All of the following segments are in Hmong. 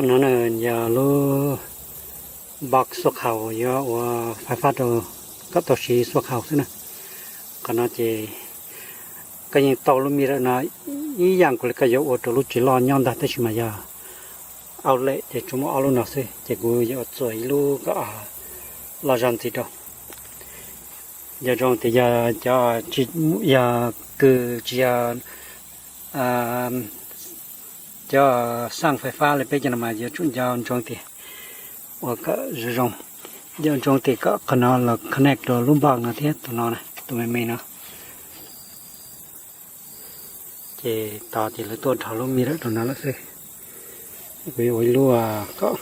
No na yog lub box xuaj khaus yuav ua fais fab rau kom tau siv xuaj khaus xwb na. Qhov no ces koj yeej tau lub mi lawm no ib yam nkaus li koj yuav ua rau lub tsev loj nyob ntag, tab sis mas yog outlet ces tsuas muaj ob lub no xwb, ces kuv yuav ua txuas ib lub kom loj zog ntxiv rau. Yog zoo tias yog cov, yog kws tsis yog cov xaj fais fab li peb cov no mas yuav tsum nco ntsoov tias ua kom zoo zoo, nco ntsoov tias kom qhov no los connect rau lub box no thiab tus no, tus me me no. Ces tos ces lawv tuaj rho lub mi lawm rau no lawm xwb. Kuv yuav ua ib lub kom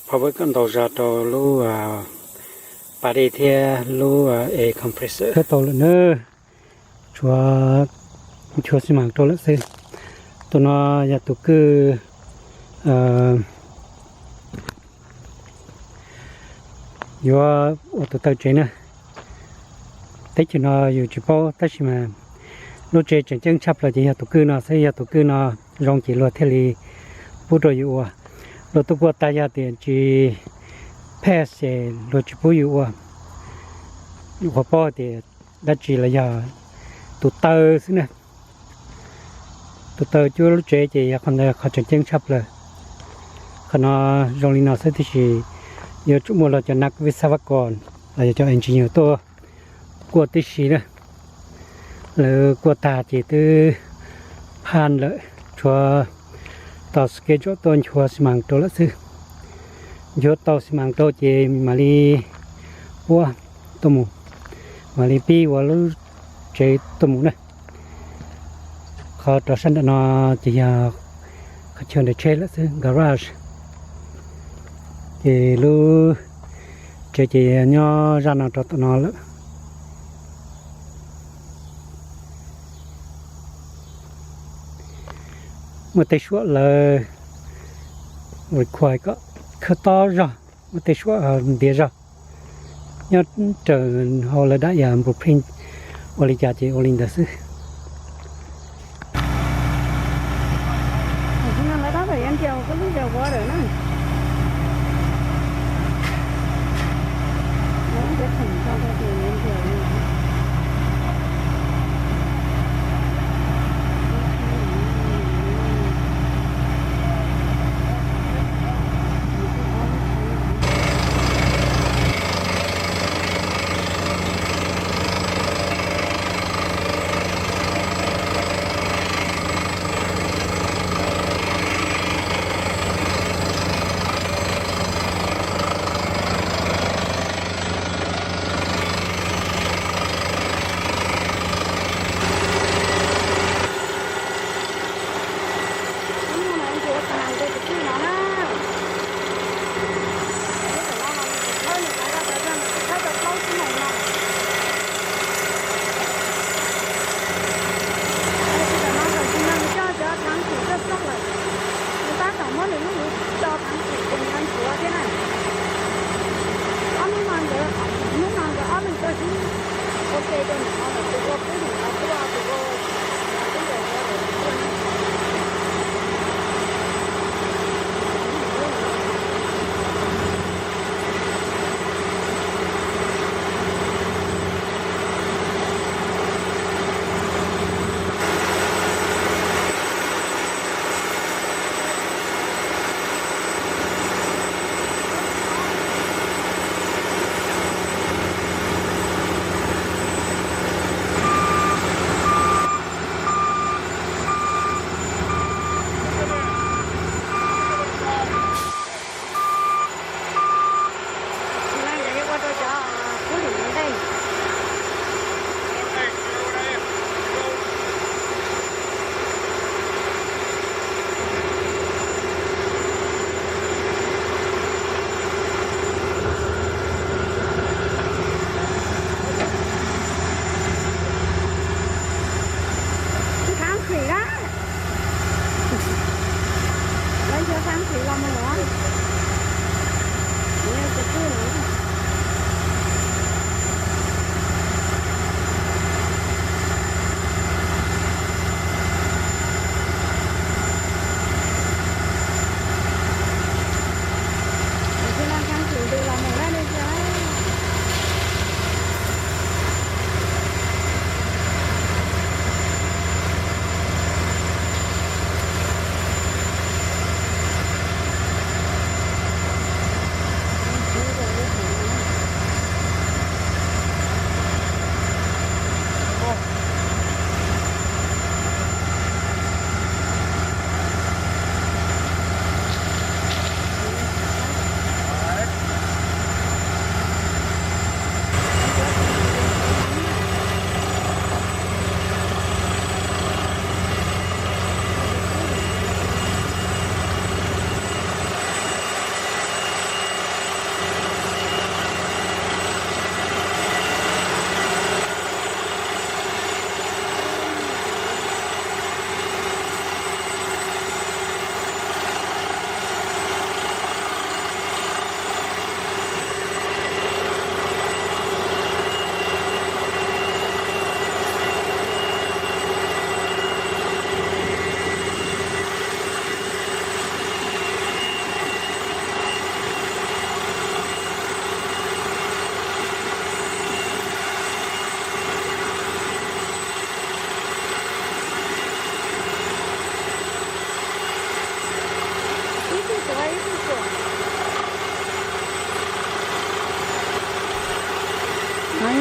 power kom ntau zog rau lub pas dej thiab lub air compressor. Tau lawm na, tshuav nchuav xi mas rau lawm xwb. Tus no yog tus kwj yuav ua tus taw tsev na. Teb chaws no yus tsis paub tab sis mas lub tsev tseem ceeb tshaj plaws ces yog tus kwj no xwb, yog tus kwj no zoo ces luag thiaj li pub rau yus ua. Luag tuaj kuaj tag yog tias tsis pass es luag tsis pub yus ua. Nyuam qhuav paub tias dab tsi los yog tus taw xwb na. Tus taw cuab lub tsev ces yog qhov ntawd qhov tseem ceeb tshaj plaws. Qhov no zoo li no xwb tiam sis yuav tsum muaj luag cov nas vij xab vaj kos los yog cov engineer tuaj kuaj tib si na. Lawv kuaj tag ces twb phaj lawm, tshuav tos schedule tuaj nchuav xi mas rau lawm xwb. Nchuav tau xi mas rau ces mam li puab tuaj mus, mam li pib ua lub tsev tuaj mus na. Qhov rau sab nram no ces yog qhov chaw ntawm tsheb lawm xwb, garage. Ces lub tsev ces nyob zaj no rau tom no lawm. Muaj tej suam lawv require kom khawb tob zog, muaj tej suam ntiav zog. Nyob raws hauv lawv dab yam blueprint ua li cas ces ua li ntawd xwb.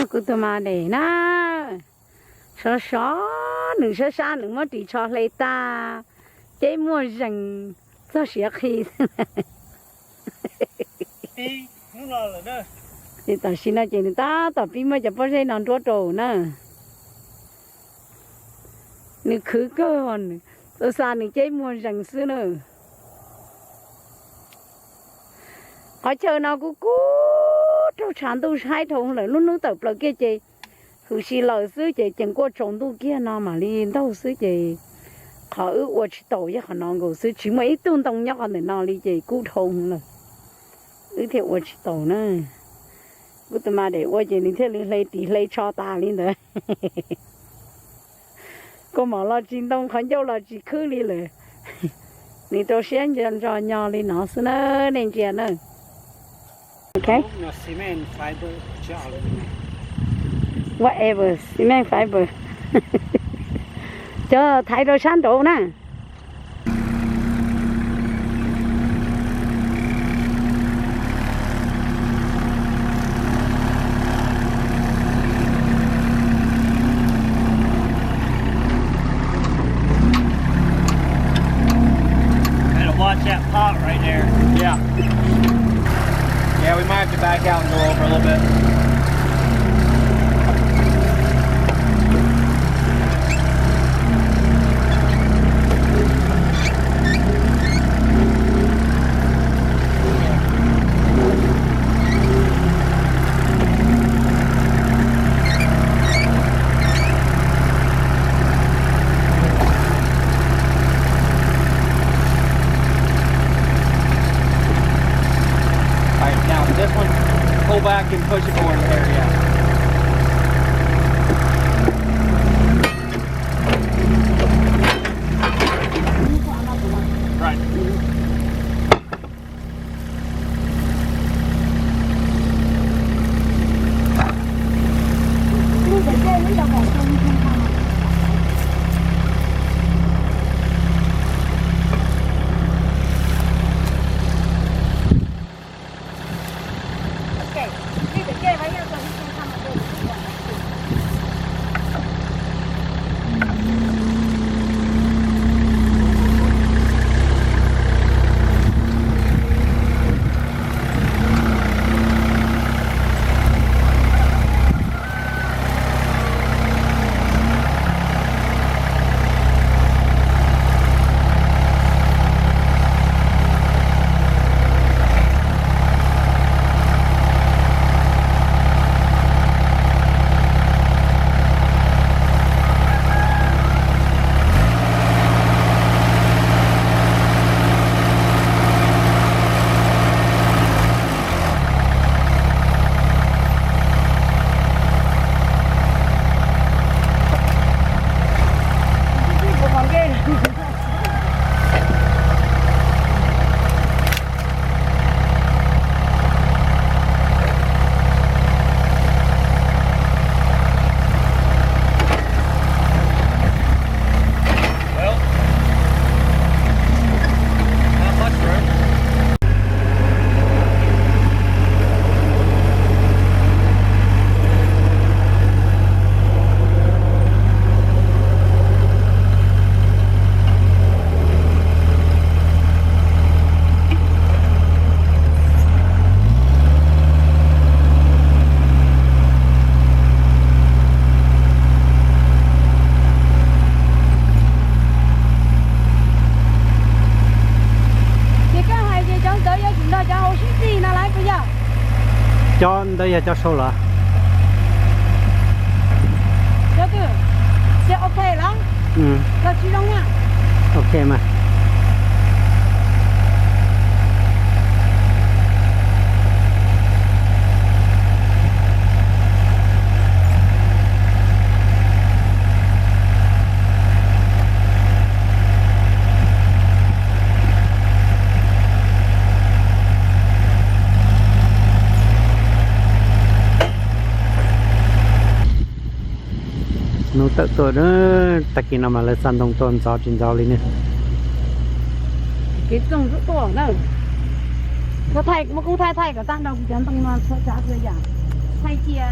Kuv tus mas dem na, sov sov, nws sab sab nws muab ris tsho hle tag, ceb muaj zees txog siav qhi. Ces tam sim no ces nws tab tom pib muab cov pob zeb no nruab rau na. Nws khwv kawg, tus xa nws ceb muag zees xwb na. Qhov chaw no kuj kub raug tshav ntuj haib dhau lawm, lub hnub tawm plaws kiag ces huv si lawm xwb ces ceev kuaj tsaus ntuj kiag no mam li ntaug xwb ces qhov wb ua tsis taus yog qhov no nkaus xwb, tsis muaj ib tug ntoo nyob qhov ntawm no li ces kub dhau lawm, wb thiaj ua tsis taus na. Kuv tus mas dem ua ces nws thiaj li hle ris hle tsho tas li ntawd. Kua mom los tsis ntoo, qhov ncauj los tsis khwb li lawm. Nws rau siab ntso nyo li no xwb na, nej ntsia na. Whatever, cement fiber. Cov thaiv rau sab nraud na. Better watch that pot right there. Yeah. Yeah, we might have to back out and go over a little bit. All right, now this one, pull back and push it forward. There we go. Right. Well, not much room. Ces koj hais ces cov ntawd yog tsis nrog cov hauv sib txig no lawm puas yog? Cov ntawd yog cov sau los? Cov twg? Ces ok lawm. Los tsis zoo na. Ok mas. Hnub tawm tuaj, tag kis no mas lawv xa ntoo tuaj ntxov tsis ntxov li ne. Kev txoog tub tuaj na. Koj thaij, muab koob thaij thaij kom tag nrho kuv cov ntoo no txhua tsav txhua yam. Thaij cia,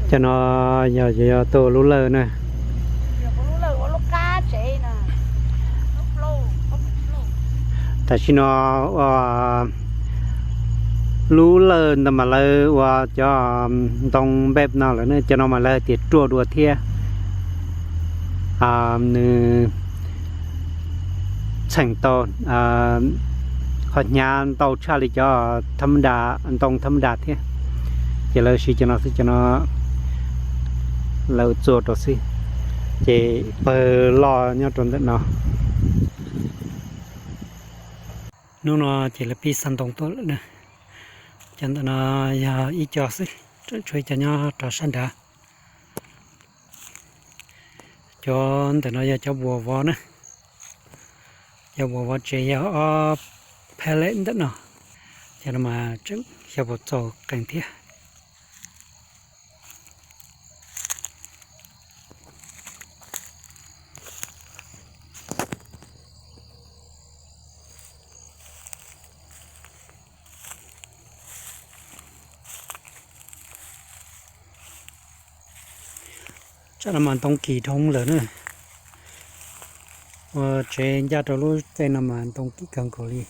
Cov no yog, yog, yog tuaj ua lub lawj na. Tam sim no ua lub lawj ntawd mas lawv ua cov ntoo npej no lawm na, cov no mas lawv hais tias ruaj dua thiab. Nws txheem tau qhov hnyav ntau tshaj li cov ntoo thab maj das thiab. Ces lawv siv cov no xwb, cov no lawv txua rau xwb. Ces pawg loj nyob rau ntawm no. Hnub no ces lawv pib xa ntoo tuaj lawm na. Cov ntawm no yog ib co xwb, tseem tshuav ib co nyob rau sab nrad. Cov ntawm no yog cov vuas vov na. Cov vuas vov tsev yog ob pallet ntawm no. Cov no mas tseem xyaw puas txaus qees thiab. Tsam no mas ntoo kis dhau lawm na. Ua tsev ncaj rau lub caij no mas ntoo kis kawg nkaus li.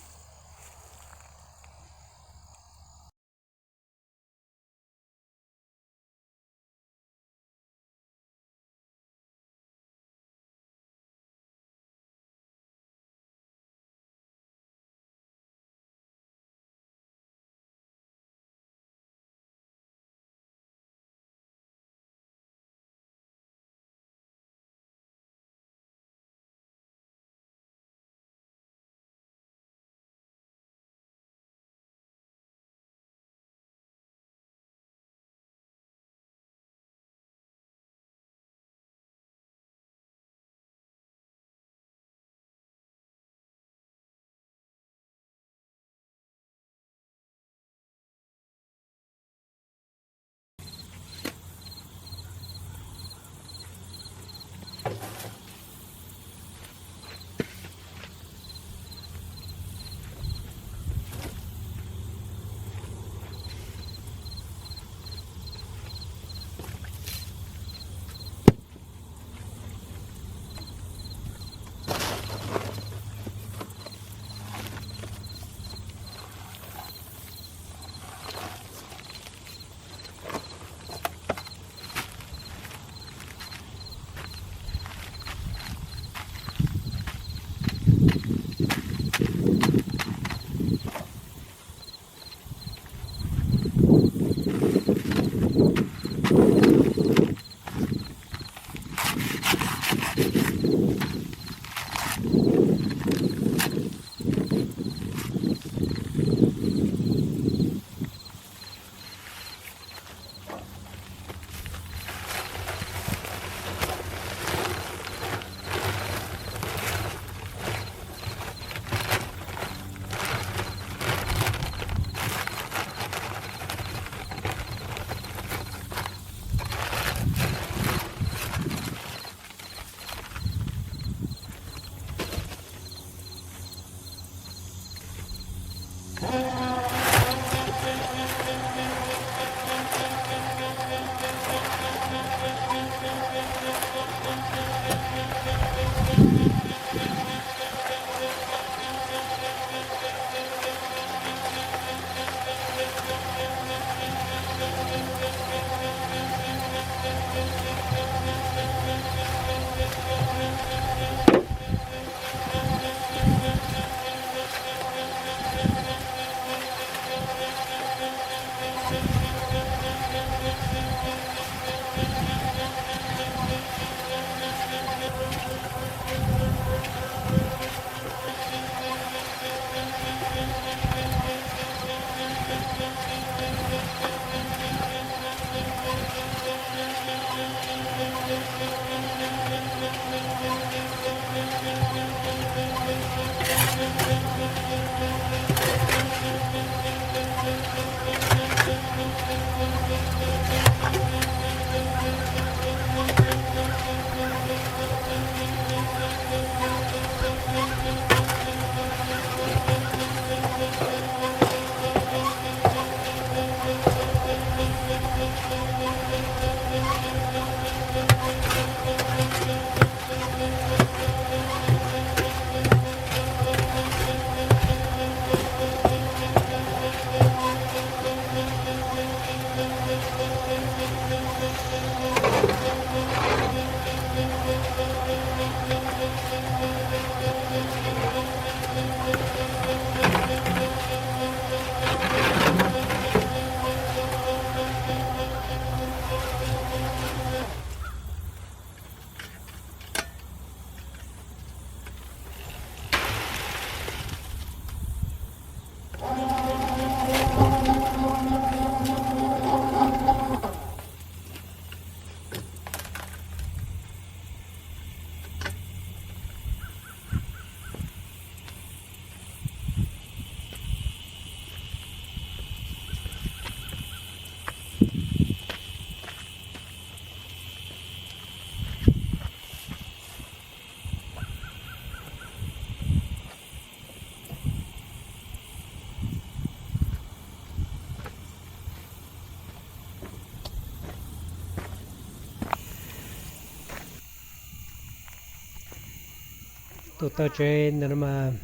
Tus taw tsev ntawd no mas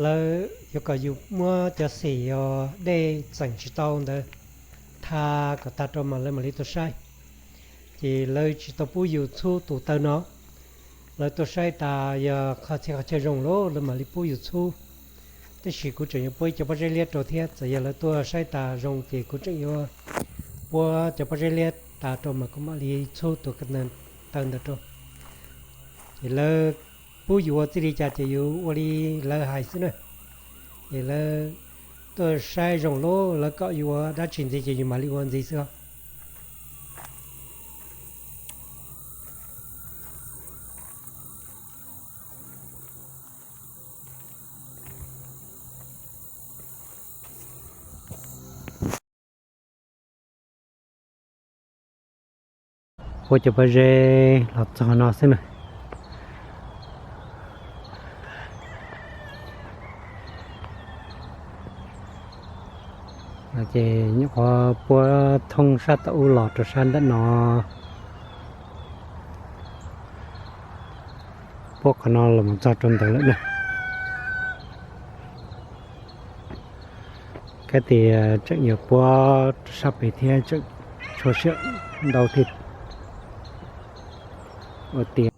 lawv yuav kom yus muab cov xim uas dej txeem tsis tau ntawd tha kom tag rau mas lawv mam li tuaj saib. Ces lawv tsis tau pub yus txhub tus taw no. Lawv tuaj saib tas yog qhov txhia qhov chaw zoo lawm lawv mam li pub yus txhub. Tab sis kuv tseem yuav puab ib co pob zeb liab rau thiab, txawm yog lawv tuaj saib tas zoo ces kuv tseem yuav puab cov pob zeb liab tas rau mas kuv mam li txhub tus taw ntawd rau. Ces lawv pub yus ua txij li cas ces yus ua li lawv hais xwb na. Ces lawv tuaj saib zoo lawm lawv kom yus ua dab tsi ntxiv ces yus mam li ua ntxiv xwb os. Puab cov pob zeb los txog no xwb na. Ces nyuam qhuav puab thoob sab tom ub los rau sab ntawm no. Puab qhov no los mus txog rau ntawd lawm na. Kav tias tseem yuav puab sab pem thiab tseem tshuav siab ntau thiab ua tiav.